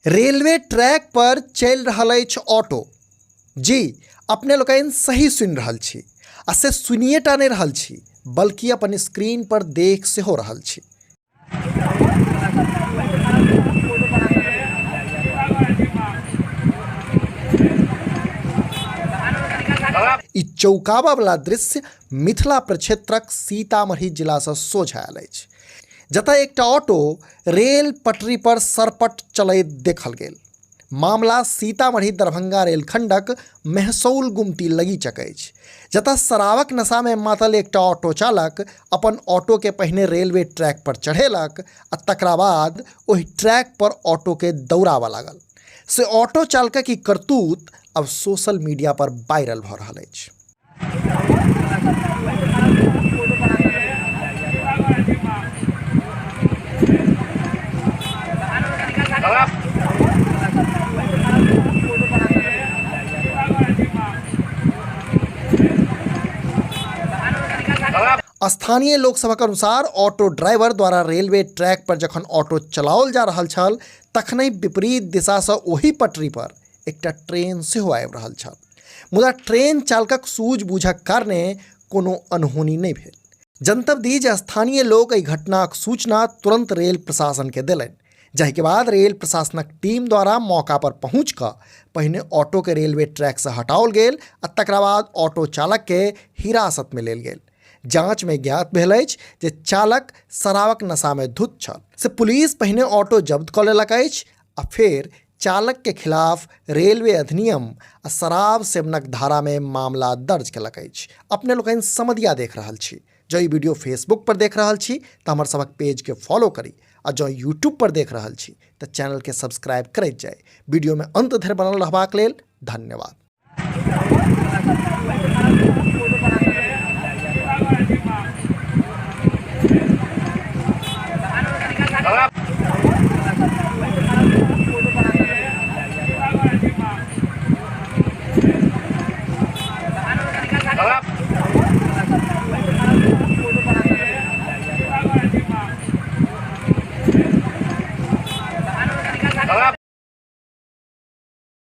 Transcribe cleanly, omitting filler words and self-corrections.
Railway track पर चलि रहल अछि ऑटो। जी अपने लोकनि सही सुनि रहल छी आ से सुनिए टा नहि रहल छी बल्कि अपन स्क्रीन पर देख सेहो रहल छी। ई चौंकाबऽ वला दृश्य मिथिला प्रक्षेत्रक सीतामढ़ी जिलासँ सोझा आयल अछि, जतय एकटा ऑटो रेल पटरी पर सरपट चलैत देखल गेल। मामला सीतामढ़ी दरभंगा रेलखंडक मेहसौल गुमती लगीचक अछि, जतय शराबक नशामे मातल एकटा ऑटो चालक अपन ऑटोके पहिने रेलवे ट्रैक पर चढ़ेलक आ तकरा बाद ओहि ट्रैक पर ऑटोके दौड़ाबऽ लागल। से ऑटो चालकक ई करतूत आब सोशल मीडिया पर वायरल भऽ रहल अछि। स्थानीय लोकसभक अनुसार ऑटो ड्राइवर द्वारा रेलवे ट्रैक पर जखन ऑटो चलाओल जा रहल छल तखनहि विपरीत दिशासँ ओही पटरी पर एकटा ट्रेन सेहो आबि रहल छल, मुदा ट्रेन चालकक सूझबूझक कारणे कोनो अनहोनी नहि भेल। जनतब दी जे स्थानीय लोक एहि घटनाक सूचना तुरंत रेल प्रशासनकेँ देलनि, जाहिके बाद रेल प्रशासनक टीम द्वारा मौका पर पहुँचि कऽ पहिने ऑटोकेँ रेलवे ट्रैकसँ हटाओल गेल आ तकरा बाद ऑटो चालककेँ हिरासतमे लेल गेल। जांचमे ज्ञात भेल अछि जे चालक शराबक नशामे धुत छल, से पुलिस पहिने ऑटो जब्त कऽ लेलक अछि आ फेर चालक के खिलाफ रेलवे अधिनियम आ शराब सेवनक धारा में मामला दर्ज केलक अछि। अपने लोकनि समदिया देख रहल छी। जँ ई वीडियो फेसबुक पर देख रहल छी तऽ हमर सभक पेज के फॉलो करी आ जँ यूट्यूब पर देख रहल छी तऽ चैनल के सब्सक्राइब करैत जाय। वीडियो में अंत धरि बनल रहबाक लेल धन्यवाद।